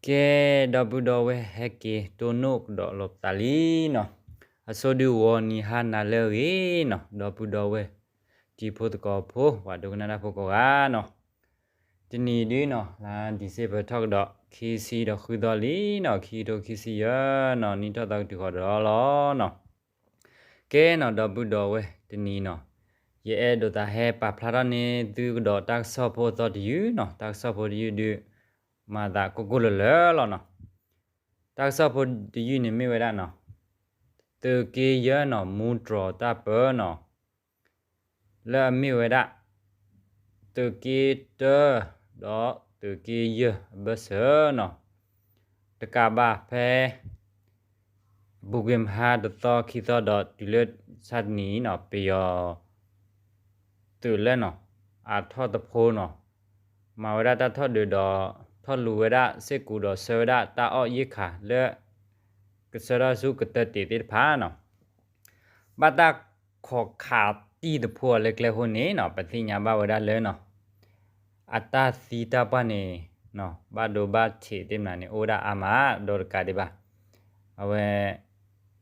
ကဲ, ဒီပုၢ်ဒီဝဲၢ် ဟဲက့ၤတိၢ်နီၣ်ကဒီးလိာ်ပသးလံနီၤ, အဆိဒုးဂီၤနံၤဟါနၤလၢအဂ့ၤနီၤ, ဒီပုၢ်ဒီဝဲၢ် တံၤဖိသကိးဖိ ပှၤဒိကနၣ်တၢ်ဖိကိးဂၤနီၤ, တနံၤဒုနီၤ လါ December ထီၣ်ကဒီး ခံဆံဒီးဃုသီလံနီၤ, ခံကထိခံဆံယဲၢ်နီၤ, နံၣ်ထီၣ်သီကတုၤဃီၤဒီးလီၤနီၤ. ကဲနီၤ ဒီပုၢ်ဒီဝဲၢ် တနံၤနီၤ, ယအဲၣ်ဒိးသးဟဲပာ်ဖျါထီၣ်န့ၢ်သုကဒီးတၢ်ကစီၣ်ဖိအသီတယုၢ်နီၤ, တၢ်ကစီၣ်ဖိတယုၢ်ဒုး မၤသးကိၢ်ကိၢ်လၢၤလၢၤလီၤနီၤ. တၢ်ကစီၣ်ဖိတယုၢ်န့ၣ်မ့ၢ်ဝဲဒၣ်နီၤ, သုးက့ယဲၢ်နီၤ မူတြီၤတၢ်ပၢနီၤ လၢအမ့ၢ်ဝဲဒၣ် သုးက့တၢ ဒီးသုးက့ယဲၢ်အဘၢၣ်စၢၤနီၤ, တကးဘၣ်ဖဲ အပူၤကွံာ်မဟါတသီခံသီဒီးတုၤလၢဆါတနံၤအံၤနီၤ, ပယီၤ သုးလၢနီၤ အထီၣ်တဖိနီၤ, မၤဝဲဒၣ်တၢ်ထီၣ်ဒုးဒီး ထီၣ်လူၤဝဲဒၣ်စ့ၢ်ကီးဒီးဆှၢဝဲဒၣ်တၢ်အီၣ်ယံာ်ခါလၢ ကဆှၢထီၣ်ဆူကတၢၢ်တ့ၢ်သ့ၣ်တဖၣ်နီၤ, ဘၣ်တၢ်ခိးခးတံၢ်တဖိအီၤလၢကျဲအဃိန့ၣ်နီၤ, ပသ့ၣ်ညါဘၣ်ဝဲဒၣ်လၢနီၤ, အတၢ်သံတၢ်ပှၢ်န့ၣ် ဘၣ်ဒိဘၣ်ထံးသ့ၣ်မနုၤန့ၣ် အိၣ်ဝဲဒၣ်အါမး ဒီးတကးဒံးဘၣ်, အဝဲ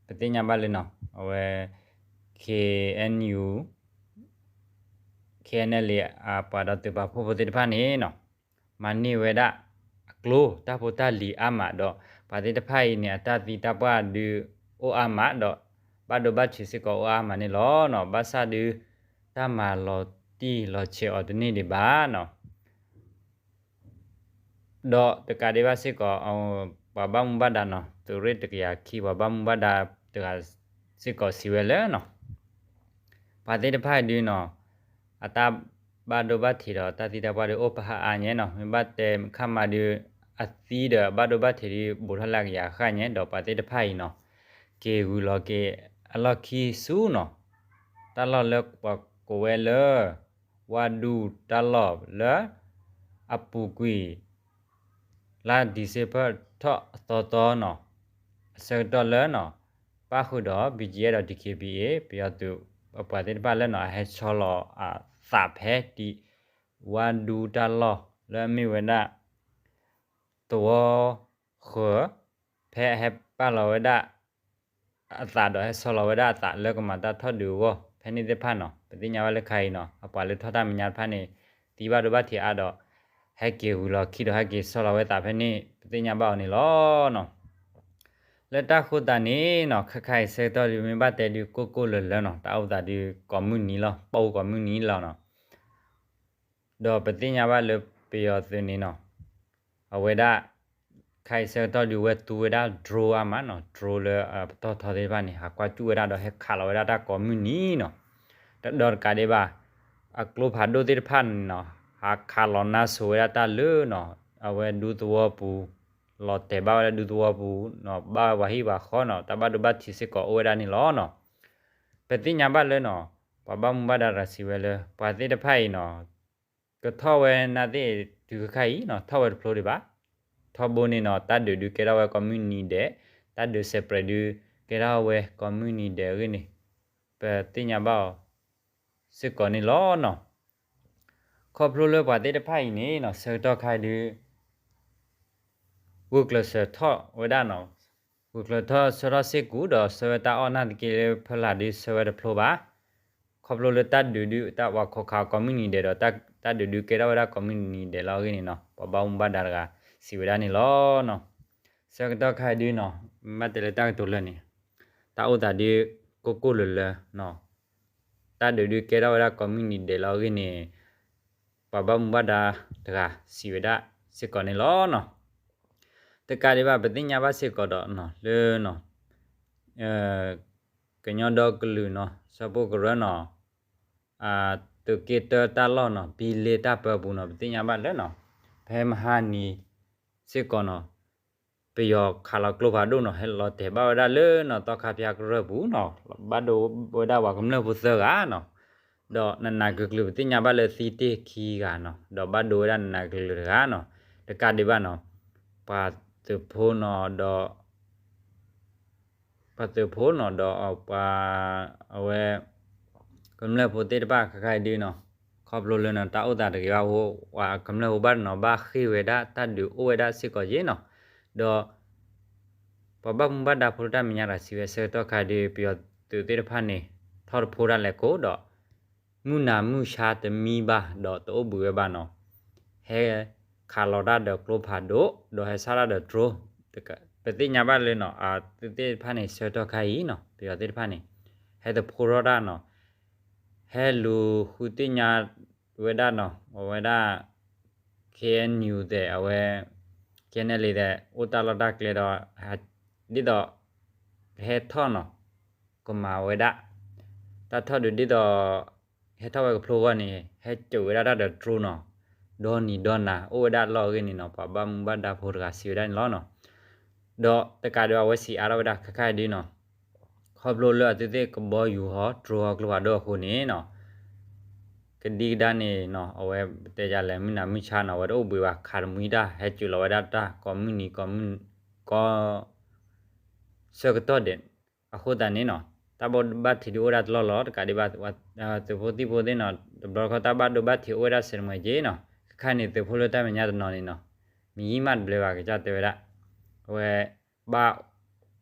ပသ့ၣ်ညါဘၣ်လၢနီၤ အဝဲ KNU KNLA အပှၤဒီးသုးပာ်ဖှိၣ်ဖိသ့ၣ်တဖၣ်န့ၣ်နီၤ, မၤန့ၢ်ဝဲဒၣ်အကျိ တၢ်ဖိတၢ်လံၤအါမးဒီး ပှၤသ့ၣ်တဖၣ်အံၤန့ၣ် အတၢ်သံတၢ်ပှၢ်ဒုးအိၣ်အါမးဒီး ဘၣ်ဒိဘၣ်ထံးစ့ၢ်ကီးအိၣ်အါမးန့ၣ်လီၤနီၤ. ဘၣ်ဆၣ်ဒုး တၢ်မၤလီၤတံၢ်လီၤဆဲးအီၤတန့ၢ်ဒံးဘၣ်နီၤ. ဒီးတကးဒံးဘၣ်စ့ၢ်ကီး ပှၤဘၣ်မူဘၣ်ဒါနီၤ သုးရ့ၣ်တကယၤခံ ပှၤဘၣ်မူဘၣ်ဒါတဂၤစ့ၢ်ကီးစံးဝဲလၢနီၤ, ပှၤသ့ၣ်တဖၣ်အံၤဒုးနီၤ အတၢ်ဘၣ်ဒိဘၣ်ထံးဒီးတၢ်သံတၢ်ပှၢ်ဒုးအိၣ်ပဟါအါညါနီၤ, မ့ၢ်ဘၣ်တဲခါမးဒုး အသံဒီးဘၣ်ဒိဘၣ်ထံးဒုးဘူးထီၣ်လၢအကယၤဃၣ်ညါ ဒီးပှၤသ့ၣ်တဖၣ်အံၤနီၤ က့ၤဂုၤလီၤက့ၤအလီၢ်ခံဆူနီၤ တၢ်လီၢ်လၢပှၤကိးဝဲလၢ ဝါဒူတၢ်လီၢ်လၢ အပူၤကွံာ် လါ December ထီၣ်အသီသီနီၤ အဆၢကတီၢ်လၢနီၤ ပၣ်ဃုာ်ဒီး ဘီကၠံအဲၣ် ဒီး ဒံၣ်ခ့ဘံၣ်အ့ၣ် ပယီၤသုးအပှၤသ့ၣ်တဖၣ်လၢနီၤ အဟဲဆီလီၤအသးဖဲဒံး ဝါဒူတၢ်လီၢ်လၢအမ့ၢ်ဝဲဒၣ် သဝီဃၢၤ ဖဲအဟဲပာ်လီၤဝဲဒၣ် အသးဒီးဟဲဆီလီၤဝဲဒၣ်အသးလၢကမၤတၢ်ထီၣ်ဒုးအဂီၢ် ဖဲန့ၣ်သ့ၣ်တဖၣ်နီၤ ပသ့ၣ်ညါဘၣ်လၢခါအံၤနီၤ အပှၤလၢထီၣ်တၢ်မဲာ်ညါတဖၣ်န့ၣ် သံဘၣ်ဒိဘၣ်ထံးအါဒီး ဟဲက့ၤဂုၤလီၤခံဒီးဟဲက့ၤဆီလီၤဝဲသးဖဲန့ၣ် ပသ့ၣ်ညါဘၣ်အီၤန့ၣ်လီၤနီၤ. လၢတၢ်ဃိသးန့ၣ်နီၤ ခဲခါအံၤဆၢကတီၢ်ဒုးမ့ၢ်ဘၣ်တဲဒုးကိၢ်ကိၢ်လၢၤလၢၤနီၤ တၢ်အိၣ်သးဒုးကိးမုၢ်နံၤလီၤ ပအိၣ်ကိးမုၢ်နံၤလီၤနီၤ ဒီးပသ့ၣ်ညါဘၣ်လၢပယီၤသုးန့ၣ်နီၤ အဝဲဒၣ် ခါအံၤဆၢကတီၢ်ဒုးဝဲသူဝဲဒၣ် drone အါမးနီၤ drone လၢအပတီၢ်ထီသ့ၣ်တဖၣ်န့ၣ် ဟးကွၢ်စူၣ်ဝဲဒၣ်ဒီးဟဲခးလီၤဝဲဒၣ်တၢ်ကိးမုၢ်နံၤနီၤ ဒီးတကးဒံးဘၣ် အကျိဖးဒိၣ်သ့ၣ်တဖၣ်န့ၣ်နီၤ ဟးခးလီၤနါစိၤဝဲဒၣ်တၢ်လၢနီၤ အဝဲဒူသဝီပူၤ လီၤတဲာ်ဘၣ်ဝဲဒၣ်ဒူသဝီပူၤနီၤ ဘၣ်ဝဲပှၤဟံၣ်ပှၤဃီနီၤ တၢ်ဘၣ်ဒိဘၣ်ထံးစ့ၢ်ကီးအိၣ်ဝဲဒၣ်န့ၣ်လီၤနီၤ. ပသ့ၣ်ညါဘၣ်လၢနီၤ ပှၤဘၣ်မူဘၣ်ဒါတဂၤစံးဝဲလၢ ပှၤသ့ၣ်တဖၣ်အံၤနီၤ ကထီၣ်ဝဲနါသ့ၣ်တုၤခဲခါအံၤနီၤ ထီၣ်ဝဲတဖျိဒံးဘၣ် ထီဘိန့ၣ်နီၤ တၢ်ဒုးဒုးကဲထီၣ်ဝဲကိးမုၢ်နံၤဒဲး တၢ်ဒုး separate ဒုးကဲထီၣ်ဝဲကိးမုၢ်နံၤဒဲးအဂ့ၢ်န့ၣ် ပသ့ၣ်ညါဘၣ်အီၤစ့ၢ်ကီးန့ၣ်လီၤနီၤ. ခီဖျိလၢပှၤသ့ၣ်တဖၣ်အံၤန့ၣ်နီၤ ဆၢကတီၢ်ခါဒုး ဂုာ်ကျဲးစၢးထီၣ်ဝဲဒၣ်နီၤ ဂုာ်ကျဲးထီၣ်ဆၢထီၣ်စ့ၢ်ကီးဒီးဆှၢဝဲတၢ်အီၣ်နၢ်သက့လၢဖၢလာ်ဒုးဆှၢဝဲတဖျိဘၣ်. ခီဖျိလၢတၢ်ဒုးဒုးတၢ်ပှၤခိးခးကိးမုၢ်နံၤဒဲးဒီး တၢ်ဒုးဒုးကဲထီၣ်ဝဲဒၣ်ကိးမုၢ်နံၤဒဲးလီၤအဂ့ၢ်န့ၣ်နီၤ ပှၤဘၣ်မူဘၣ်ဒါတဂၤစံးဝဲဒၣ်န့ၣ်လီၤနီၤ. ဆၢကတီၢ်ခါဒုးနီၤ မ့ၢ်ဘၣ်တဲလၢတၢ်ကတိၤလၢာ်န့ၣ် တၢ်အိၣ်သးဒုးကိၢ်ကိၢ်လၢၤလၢၤနီၤ တၢ်ဒုးဒုးကဲထီၣ်ဝဲဒၣ်ကိးမုၢ်နံၤဒဲးလီၤအဂ့ၢ်န့ၣ် ပှၤဘၣ်မူဘၣ်ဒါတဂၤစံးဝဲဒၣ်စ့ၢ်ကီးန့ၣ်လီၤနီၤ. တကးဒံးဘၣ် ပသ့ၣ်ညါဘၣ်စ့ၢ်ကီးဒီးနီၤ လၢနီၤ ကညီဒီကလုာ်နီၤ ဆၢဖိကရၢနီၤ သုးက့တၢတၢ်လီၢ်နီၤ ဘံလ့တၢ်ပၢပူၤနီၤ ပသ့ၣ်ညါဘၣ်လၢနီၤ ဖဲမဟါနံၤစ့ၢ်ကီးနီၤ ပယီၤခးလီၤကျိဖးဒိၣ်နီၤ ဟဲလီၤတဲာ်ဘၣ်ဝဲဒၣ်လၢနီၤ သီခါဖၠါကရၢၢ်ပူၤနီၤ ဘၣ်ဒိဝဲဒၣ်ပှၤကမျၢၢ်ဖိသၢဂၤနီၤ ဒီးနးနးကျုၤကျုၤ ပသ့ၣ်ညါဘၣ်လၢသံတ့ၢ်ခံဂၤနီၤ ဒီးဘၣ်ဒိဝဲဒၣ်နးနးကျုၤကျုၤတဂၤနီၤ တကးဒံးဘၣ်နီၤ ပှၤသုးဖိနီၤဒီး ပှၤသုးဖိနီၤဒီး ပှၤ အဝဲ ကမျၢၢ်ဖိသ့ၣ်တဖၣ်ခဲခါအံၤဒုးနီၤ ခီဖျိလၢနီၤ တၢ်အိၣ်သးတဂ့ၤဘၣ်အဃိ ပှၤကမျၢၢ်ဖိဘၣ်တနီၤဘၣ်ဃ့ၢ်ဝဲဒၣ်တၢ်ဒုးအိၣ်ဝဲဒၣ်စ့ၢ်ကီးယ့ၢ်နီၤ ဒီး ပှၤဘၣ်မူဘၣ်ဒါဖိလၢတၢ်မဲာ်ညါတဂၤစံးဝဲ ဆၢကတီၢ်ခါဒုး ပယီၤသုးသ့ၣ်တဖၣ်န့ၣ် ထီၣ်တဖိဒၣ်လဲာ်ကိးဒီး မုၢ်နၤမုၢ်ဆါတမံဘၣ်ဒီးတအိၣ်ဘှံးဝဲဘၣ်နီၤ, ဟဲခးလီၤတၢ်ဒီးကျိဖးဒိၣ် ဒီးဟဲဆါတၢ်ဒီး drone, ပသ့ၣ်ညါဘၣ်လၢနီၤ အသုးသ့ၣ်တဖၣ်န့ၣ် ဆၢကတီၢ်ခါအံၤနီၤ ပယီၤသ့ၣ်တဖၣ်န့ၣ် ဟဲတဖိထီၣ်တၢ်နီၤ, ဟဲလူၤဃုသ့ၣ်ညါဝဲဒၣ်နီၤ အဝဲဒၣ် K N U သဲး အဝဲ K N L A သဲး အိၣ်တၢ်လီၢ်တၢ်ကျဲဒီး ဒ်သိး ကဟဲထီၣ်နီၤ ကမၤဝဲဒၣ် တၢ်ထီၣ်ဒုးဒ်သိး ဟဲထီၣ်ဝဲကဖျိဂီၢ်န့ၣ် ဟဲစိာ်ဝဲဒၣ်တၢ်ဒီး drone နီၤ, ဒီနံၤဒီနၤ အိၣ်ဝဲဒၣ်လီၢ်အဂ့ၢ်န့ၣ်နီၤ ပှၤဘၣ်မူဘၣ်ဒါဖိတဂၤစံးဝဲဒၣ်န့ၣ်လီၤနီၤ. ဒီးတကးဒုးအဝဲစံးအါထီၣ်ဝဲဒၣ်ခဲခါအံၤဒုနီၤ ခီဖျိလၢအသုးသ့ၣ်ကဘီယူၤဟီ drone ဟီကျိဖးဒိၣ်အဃိန့ၣ်နီၤ ကဒံကဒါန့ၣ်နီၤ အဝဲပတဲယၤလဲၣ် မုၢ်နၤမုၢ်ဆါနီၤ အဝဲတအိၣ်ဘှံးဘၣ် ခးတမှံတၢ် ဟဲစိာ်လီၤဝဲဒၣ်တၢ် ကိးမုၢ်နံၤ ကိးမုၢ် ကိး ဆၢကတီၢ်ဒဲး အဃိသတးန့ၣ်နီၤ တၢ်ဘၣ်ဒိဘၣ်ထံးဒုးအိၣ်ဝဲဒၣ်တလီၢ်လီၤ တကးဒံးဘၣ် သုးဖိသံၣ်ဖိသ့ၣ်နီၤ တဘျီတခီၣ် တၢ်ဘၣ်ဒိဘၣ်ထံးအိၣ်ဝဲဒၣ်ဆဲးတမှဲၤက့နီၤ ခဲခါန့ၣ် သုးဖိလၢတၢ်မဲာ်ညါတနီၤန့ၣ်နီၤ မံမးတဘျဲးဘၣ် ကစၢ်တဲဝဲဒၣ် အဝဲ ဘၣ်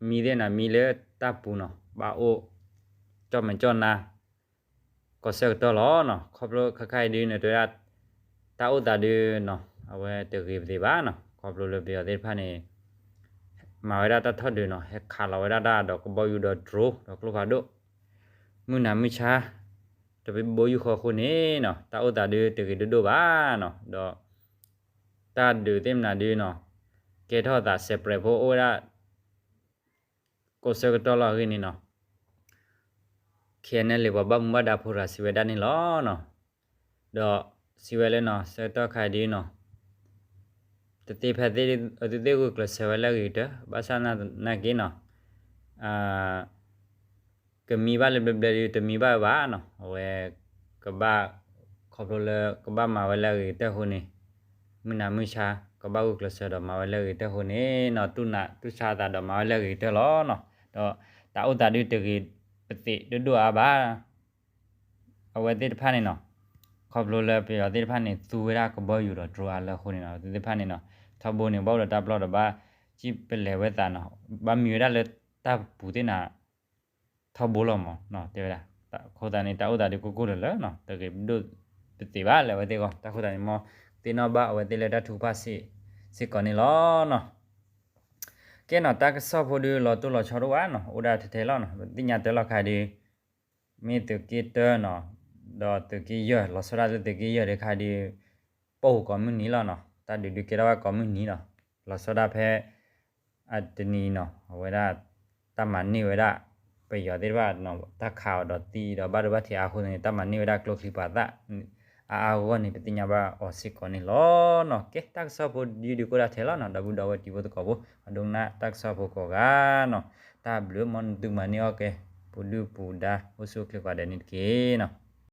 မံသ့ၣ်နီၤ မံလၢတၢ်ပူၤနီၤ ဘၣ်အိၣ် ကၠီၣ်မဲာ်ကၠီၣ်နါ ကီၢ်ဆၢကတီၢ်လီၤနီၤ ခီဖျိခဲခါအံၤဒုန့ၣ် တဲဝဲဒၣ် တၢ်အိၣ်သးဒုနီၤ အဝဲတဂ့ၤပသ့ဘၣ်နီၤ ခီဖျိလၢပယီၤသ့ၣ်တဖၣ်န့ၣ် မၤဝဲဒၣ်တၢ်ထီၣ်ဒုးနီၤ ဟဲခးလီၤဝဲဒၣ်တၢ်ဒီးကဘီယူၤဒီး drone ဒီးကျိဖးဒိၣ် မုၢ်နၤမုၢ်ဆါ တဘိယူၢ်ဃီအဃိန့ၣ်နီၤ တၢ်အိၣ်သးဒုတဂ့ၤဒိၣ်ဒိၣ်ဘၣ်နီၤ ဒီး တၢ်ဒုးသ့ၣ်မနုၤဒုနီၤ ကဲထီၣ်သး separate ဖိအိၣ်ဝဲဒၣ် ကီၢ်ဆၢကတီၢ်လီၤအဂ့ၢ်န့ၣ်နီၤ K N L A ပှၤဘၣ်မူဘၣ်ဒါဖိတဂၤစံးဝဲဒၣ်န့ၣ်လီၤနီၤ ဒီးစံးဝဲလၢနီၤ ဆၢကတီၢ်ခါအံၤဒုနီၤ တသ့ဖဲသ့ အသုးသ့ၣ်ဂုာ်ကျဲးစၢးဝဲလၢအဂ့ၤကတၢၢ် ဘၣ်ဆၣ်သနာ်က့နီၤ ကမံဘၣ်လၢဘျဲဘျဲဒု တမံဘၣ်ဝဲဘၣ်နီၤ အဝဲ ကဘၣ် ခီဖျိလၢကဘၣ်မၤဝဲလၢအဂ့ၤကတၢၢ်အဃိန့ၣ် မုၢ်နၤမုၢ်ဆါ ကဘၣ်ဂုာ်ကျဲးစၢးဒီးမၤဝဲလၢအဂ့ၤကတၢၢ်အဃိန့ၣ်နီၤ တူၢ်နးတူၢ်ဆါအသးဒီးမၤဝဲလၢအဂ့ၤကတၢၢ်လီၤနီၤ ဒီးတၢ်အိၣ်သးဒုတဂ့ၤပသ့ဒိၣ်ဒိၣ်အါဘၣ် အဝဲသ့ၣ်တဖၣ်န့ၣ်နီၤ ခီဖျိလၢပယီၤသ့ၣ်တဖၣ်န့ၣ် သူဝဲဒၣ်ကဘီယူၤဒီး drone အါလၢအဃိန့ၣ်နီၤ အဝဲသ့ၣ်တဖၣ်န့ၣ်နီၤ ထီဘိန့ၣ် ဘၣ်အိၣ်ဒီးတၢ်ပျီၢ်ဒီးဘၣ် ကံၣ်ပလဲၤဝဲသးနီၤ ဘၣ်မံဝဲဒၣ်လၢတၢ်ပူၤသ့ၣ်နၤ ထီဘိလီၤမး တဲဝဲဒၣ် အဃိသတးန့ၣ် တၢ်အိၣ်သးဒုကိၢ်ကိၢ်လၢာ်လၢာ်နီၤ တဂ့ၤဒိၣ်ပသ့ဘၣ်လၢအဝဲသ့ၣ်အဂီၢ် တၢ်အဃိသတးန့ၣ် မ်သ့ၣ်နီၣ်ဘၣ်အဝဲသ့ၣ်လၢတၢ်ထုကဖၣ်စ့ၢ်ကီးန့ၣ်လီၤနီၤ ကဲနီၤ တၢ်ကစီၣ်ဖိဒုလီၤတိၢ်လီၤဆီဒိၣ်ဝဲနီၤ အိၣ်ဒၣ်ထဲထဲလီၤနီၤ ပသ့ၣ်ညါတၢ်လီၤခါဒု မ့ၢ်သုးက့တၢနီၤ ဒီးသုးက့ယဲၢ် လီၤဆီဒၣ်လၢသုးက့ယဲၢ်တခါဒု ပအိၣ်ကိးမုၢ်နံၤလီၤနီၤ တၢ်ဒုးဒုးကဲထီၣ်ဝဲကိးမုၢ်နံၤနီၤ လီၤဆီဒၣ်ဖဲ အတနံၤနီၤ အဝဲဒၣ် တၢ်မၤန့ၢ်ဝဲဒၣ် ပယီၤသ့ၣ်တဖၣ်နီၤ တၢ်ခးအီၤဒီးသံဒီးဘၣ်ဒိဘၣ်ထံးအါအဃိန့ၣ် တၢ်မၤန့ၢ်ဝဲဒၣ်ကျိချံမျိာ်သၣ် အါအါဂီၢ်ဂီၢ်န့ၣ် ပသ့ၣ်ညါဘၣ်အီၤစ့ၢ်ကီးန့ၣ်လီၤနီၤ ကဲ တၢ်ကစီၣ်ဖိဒုဒုကိၢ်ဒၣ်ထဲလီၤနီၤ ဒီပုၢ်ဒီဝဲၢ်တံၤဖိသကိးဖိ အဒိကနၣ်တၢ်ကစီၣ်ဖိကိးဂၤနီၤ တၢ်ဘျုးမ်သုကမၤန့ၢ်အီၣ်ကဲ ပူၤဒုၣ်ပူၤဒါ အိၣ်ဆူၣ်အိၣ်ချ့ကိးဂၤဒဲးန့ၣ်တက့ၢ်နီၤ